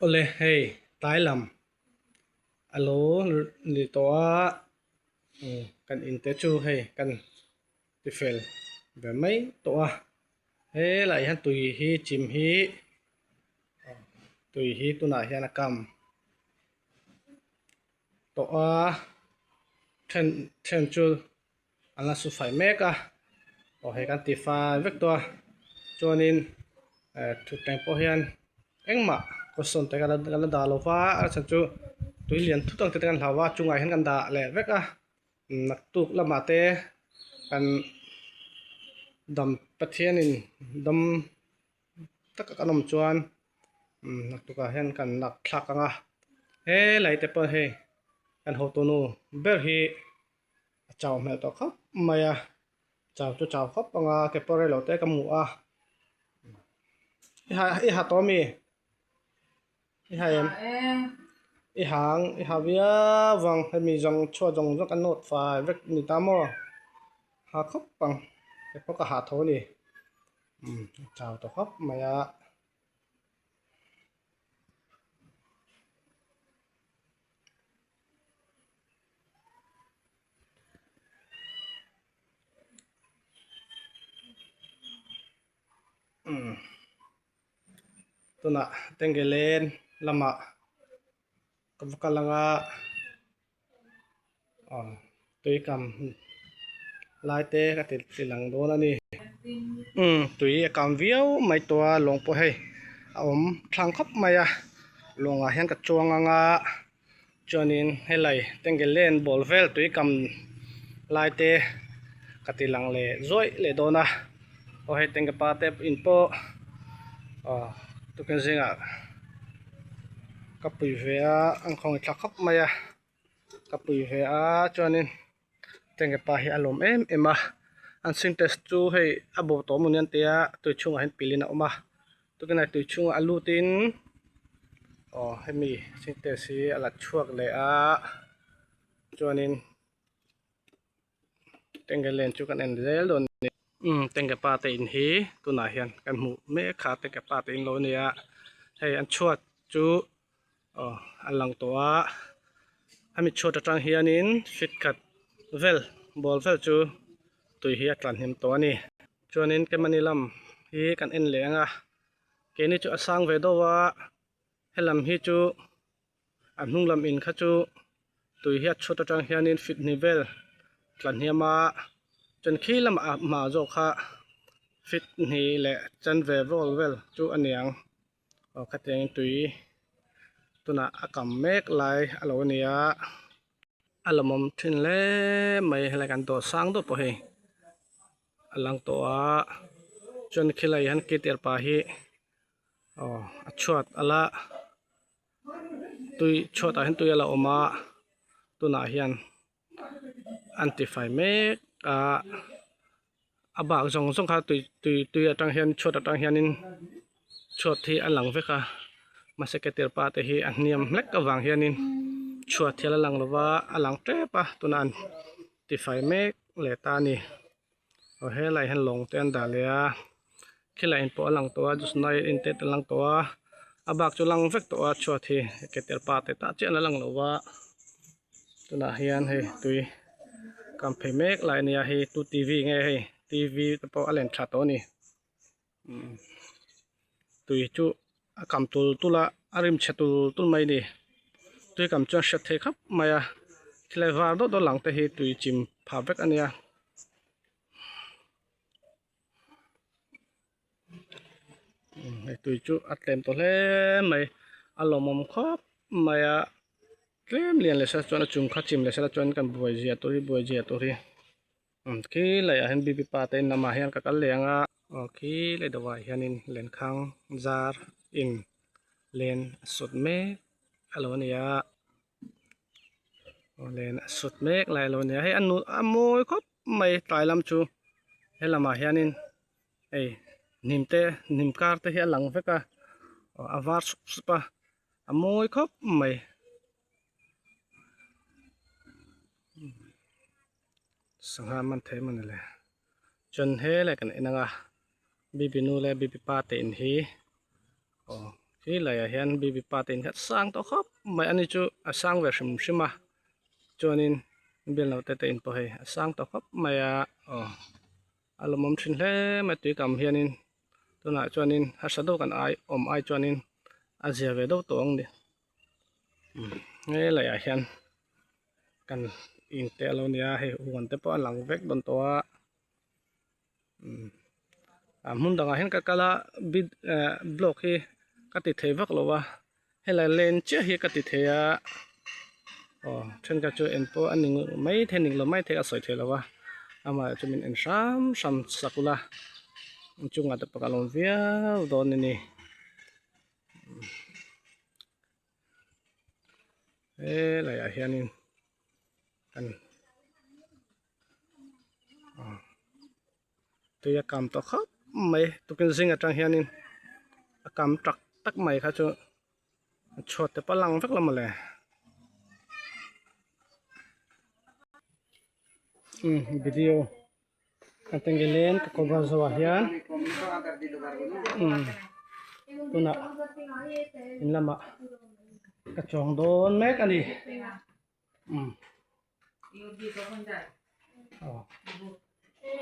Awle hei tlai lam a lo ni tawh a kan in te chu hei kan ti fel ve mai tawh a helaiah hian tui hi chim hi tui hi tunah hian a kam tawh a then then chu. An la su fai mek a aw hei kan ti fai vek tawh a chuanin eh thutthleng pawh hian engmah cushion te kan la dah lo va a chhan chu tui lian thut ang te kan hlau a chungah hian kan dah leh vek a naktuk lamah te kan dam Pathianin dam taka kan awm chuan naktukah hian kan lak thlak ang a helai te pawh hei kan hotunu ber hi. A chau hmel tawh khawp mai a chau chu chau khawp ang a ke pawh reilo te ka hmu a i ha i ha tawh ami i ha em i hang i ha viau vang hemi zawng chhuat zawng zawng kan nawt fai vek ni ta maw ha khawp ang ke pawh ka ha tho a ni umm a chau tawh khawp mai a. Tunah Tengelen lamah ka va kal anga aw tui kam lai te ka ti ti lang dawn a ni umm tui a kam viau mai tawh a lawng pawh hei a awm thlang khawp mai a lawngah hian ka chuang anga. Chuanin helai Tengelen ball vel tui kam lai te ka ti lang leh zuaih leh dawn a aw hei Tengapa te in pawh aw tukin zingah ka pui ve a an khawngaih thlak khawp mai a ka pui ve a chuanin Tengapa hi a lawm em em a an sintex chu hei a bo tawh maw ni an tia tui chhungah hian pilin a awm a. Tukinah tui chhungah a lutin aw hemi sintex hi a la chhuak leh a chuanin tengge len chu kan en zel dawn a ni umm tengge pa te in hi tunah hian kan hmuh mek kha tengge pa te in lo a ni a hei an chhuat chu aw a lang tawh a hemi chhuat atang hianin feet khat vel ball vel chu tui hi a tlan hnem tawh a ni. Chuanin Kemani lam hi kan en leh ang a, keini chu a sang ve deuh a, helam hi chu a hnung lam in kha chu tui hi a chhut atang hianin fit hnih vel tla hniam a, chuan khi lamah a hma zawk kha fit hnih leh chanve vawl vel chu a ni ang aw khatiangin tui tunah a kam mek lai a lo ni a. A lawmawm thin hle mai helai kan dawr sang deuh pawh hei a lang tawh a chuan khilai hian keter pa hi aw a chhuat a la tui chhuat ah hian tui a la awm a tunah hian an tifai mek a a bak zawng zawng kha tui tui tui atang hian chhuat atang hianin chhuat hi a lang vek a mahse ketir pa te hi a hniam hlek avang hianin chhuat hi a la lang lo va a lang tep a tunah an tifai mek leh ta a ni aw helaiah hian lawng te an dah leh a khilai in pawh a lang tawh a just nai in te a lang tawh a a bak chu lang vek tawh a chhuat hi ketir pa te tah chiah a la lang lo va tunah hian hei tui kam phei mek lai a nia hei tu t v nge hei t v te pawh a len tha tawh a ni tui chu a kam tul tul a a rim chhe tul tul mai a ni tui kam chuan hriat theih khawp mai a thilai var deuh deuh lang te hi tui chim phah vek a nia. Hei tui chu a tlem tawh hle mai a lawmawm khawp mai a tlem lian leh sela chuan a chung kha chim leh sela chuan kan buai zia tur hi buai zia tur hi khi laiah hian bibi pa te in lamah hian ka kal leh ang a aw khi leh dawhah hianin lenkhang zar in len a sawt mek a lo ni a aw len a sawt mek lai a lo ni a hei a nu a mawi khawp mai tlai lam chu he lamah hianin hei hnim te hnim kar te hi a lang vek a aw a var sup sup a a mawi khawp mai sangha man thei emaw ni le chuan helai kan en ang a bibi nu leh bibi pa te in hi aw. Khi laiah hian baby pa te in kha sang tawh khawp mai ani chu a sang ve hrim hrim a chuanin bial naute te in pawh hei a sang tawh khawp mai a aw a lawmawm thin hle mai tuikam hianin tunah chuanin harsa deuh kan ai awm ai chuanin a zia ve deuh tawh ang ni he laiah hian kan in te a lo nia hei huan te pawh a lang vek dawn tawh a. A hmun dangah hian ka kal a bit eh block hi ka ti thei vak lo a helai lane chiah hi ka ti thei a aw thenkhat chu en pawh a ni mai thei ning lo mai thei a sawi thei lo a amah chu min en hram hram sak ula chungah te pawh ka lawm viau dawn a ni helai ah hianin kan. Tui a kam tawh khawp mai tukin zing atang hianin a kam tak tak mai kha chu chhuat te pawh a lang vek lo mawle umm video a tenge len ka cover zawh ah hian umm tunah in lamah ka chuang dawn mek a ni umm.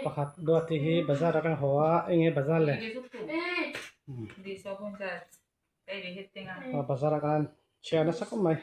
Pakhat duat tih hi bazar atang haw a eng nge bazar le aw bazar ah khan chhiar nasa khawp mai.